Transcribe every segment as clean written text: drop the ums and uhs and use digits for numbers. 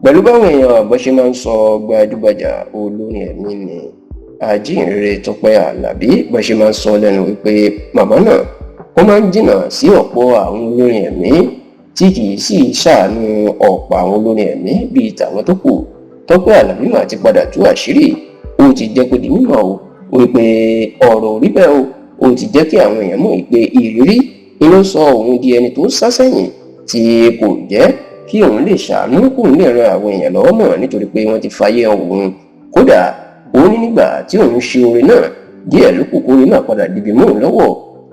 Pẹ̀lú báwọn èèyàn bó ṣe máa ń sọ gbajúgbajà olórin ẹ̀mí ni ajíhìnrere Tọ́pẹ́ Àlàbí, bó ṣe máa ń sọ lẹ́nu wípé màmá náà ó máa ń jìnnà sí ọ̀pọ̀ àwọn olórin ẹ̀mí tí kì í sì ṣàánú ọ̀pọ̀ àwọn olórin ẹ̀mí bíi tàwọn tó kù. Tọ́pẹ́ Àlàbí mà ti padà tú àṣírí, ó ti jẹ́ kó di mímọ̀ o wípé ọ̀rọ̀ ò rí bẹ́ẹ̀ o. Ó ti jẹ́ kí àwọn èèyàn mọ̀ wípé ìrírí ni ló sọ òun di ẹni tó sá sẹ́yìn tí kò jẹ́ kí òun lè ṣàánú, kóun lè ran àwọn èèyàn lọ́wọ́ mọ̀, nítorí pé wọ́n ti fàyè òun. Kódà òun ní nígbà tí òun ṣe oore náà, díẹ̀ ló kù kóore náà padà dìbì mọ́ òun lọ́wọ́,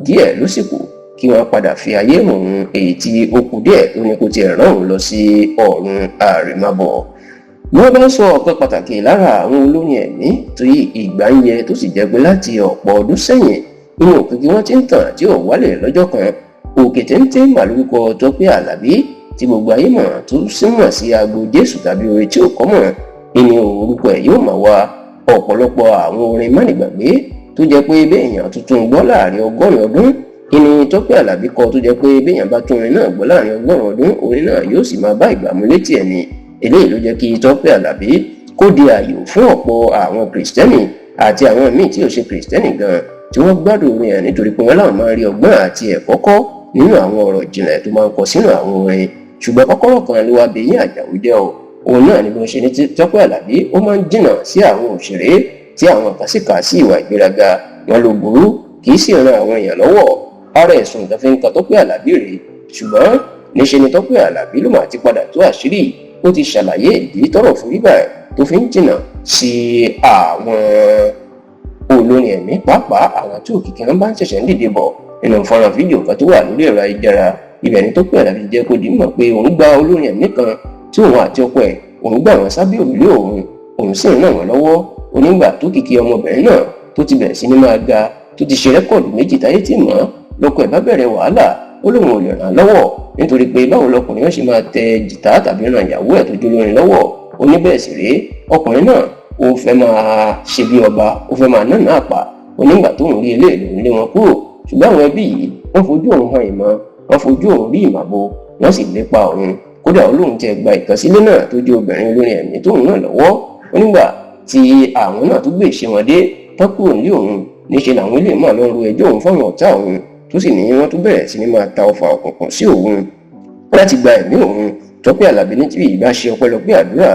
díẹ̀ ló sì kù kí wọ́n padà fi ayé òun, èyí tí ó kù díẹ̀ tó ní kó tiẹ̀ rán òun lọ sí ọ̀run àrèmábọ̀. Bí wọ́n bá ń sọ ọ̀kan pàtàkì lára àwọn olórin ẹ̀mí tí ìgbà ń yẹ, tó sì jẹ́ pé láti ọ̀pọ̀ ọdún sẹ́yìn inú òkìkí wọn ti ń tàn tí ò wálẹ̀ lọ́jọ́ kan, òkè téńté màlúkọ Tọ́pẹ́ Àlàbí tí gbogbo ayé mọ̀ tó símọ̀ sí agbo Jésù tàbí orin tí ò kọ́ mọ̀ nínú orúkọ ẹ̀ yóò máa wá ọ̀pọ̀lọpọ̀ àwọn orin mánigbàgbé tó jẹ́ pé béèyàn tuntun gbọ́ láàrin 100 ọdún ìní Tọ́pẹ́ Àlàbí kọ, tó jẹ́ pé béèyàn bá tún orin náà gbọ́ láàrin 100 ọdún, orin náà yóò sì máa bá ìgbà mu létí ẹ̀ ni. Eléyìí ló jẹ́ kí Tọ́pẹ́ Àlàbí kó di ààyò fún ọ̀pọ̀ àwọn kìrìsìtẹ́nì àti àwọn míì tí ò ṣe kìrìsìtẹ́nì gan tí wọ́n gbádùn orin ẹ̀, nítorí pé wọ́n láwọn máa ń rí ọgbọ́n àti ẹ̀kọ́ kọ́ nínú àwọn ọ̀rọ̀ ìjìnlẹ̀ tó máa ń kọ sínú àwọn orin. Ṣùgbọ́n kọ́kọ́rọ́ kan ló wá bẹ̀yìn àjàwó jẹ́ o. Òun náà ni bí wọ́n ṣe ní Tọ́pẹ́ Àlàbí ó máa ń jìnnà sí àwọn òṣèré tí àwọn kan sì kà sí ìwà ìgbéraga wọn ló burú, kì í sì ran àwọn èèyàn lọ́wọ́. Ara ẹ̀sùn tó fi ń kan Tọ́pẹ́ Àlàbí rèé. Ṣùgbọ́n níṣe ni Tọ́pẹ́ Àlàbí ló máa ti padà tú àṣírí, ó ti ṣàlàyé ìdí tọ́rọ̀ fún bíbà tó fi ń jìnnà sí àwọn olórin ẹ̀mí, pàápàá àwọn tí òkìkí wọn bá ń ṣẹ̀ṣẹ̀ ń dìde bọ̀. Nínú fọ́nrán fídíò kan tó wà lórí ẹ̀rọ ayélujára, ibẹ̀ ni Tọ́pẹ́ Àlàbí jẹ́ kó di mọ̀ pé òun gba olórin ẹ̀mí kan tí òun àti ọkọ ẹ̀, òun gbà wọ́n sábẹ́ òrùlé òun, òun sì ń ràn wọ́n lọ́wọ́. Onígbà tó kìkì ọmọbìnrin náà tó ti bẹ̀rẹ̀ sí ní máa ga, tó ti ṣe record méjì táyé tì mọ́, lọ́kọ ẹ̀ bá bẹ̀rẹ̀ wàhálà, ó lóun ò lè ràn án lọ́wọ́, nítorí pé báwo lọkùnrin yóò ṣe máa tẹ jìtá tàbí ran ìyàwó ẹ̀ tó jó lórin lọ́wọ́? Oníbẹ̀ẹ̀ sì rèé, ọkùnrin náà ó fẹ́ máa ṣe bí ọba, ó fẹ́ máa nánà àpà. Onígbà tóun rí eléyìí lòun lé wọn kúrò. Ṣùgbọ́n àwọn ẹbí yìí, wọ́n fojú òun hàn ìmọ̀, wọ́n fojú òun rí ìmàbo, wọ́n sì lépa òun. Kódà olóhùn tẹ gba ìkànsílẹ̀ náà tó jẹ́ obìnrin olórin ẹ̀mí tóun náà lọ́wọ́. Onígbà tí àwọn náà tó gbé ìṣe wọn dé tán kúrò ní òun, níṣẹ́ làwọn ilé máa lọ ru ẹjọ́ òun fáwọn ọ̀tá òun, tó sì ní wọ́n tún bẹ̀rẹ̀ sí ní máa ta ọfà òkùnkùn sí òun láti gba ẹ̀mí òun. Tọ́pẹ́ Àlàbí ní tí ìbá ṣe ọpẹ́lọpẹ́ àdúrà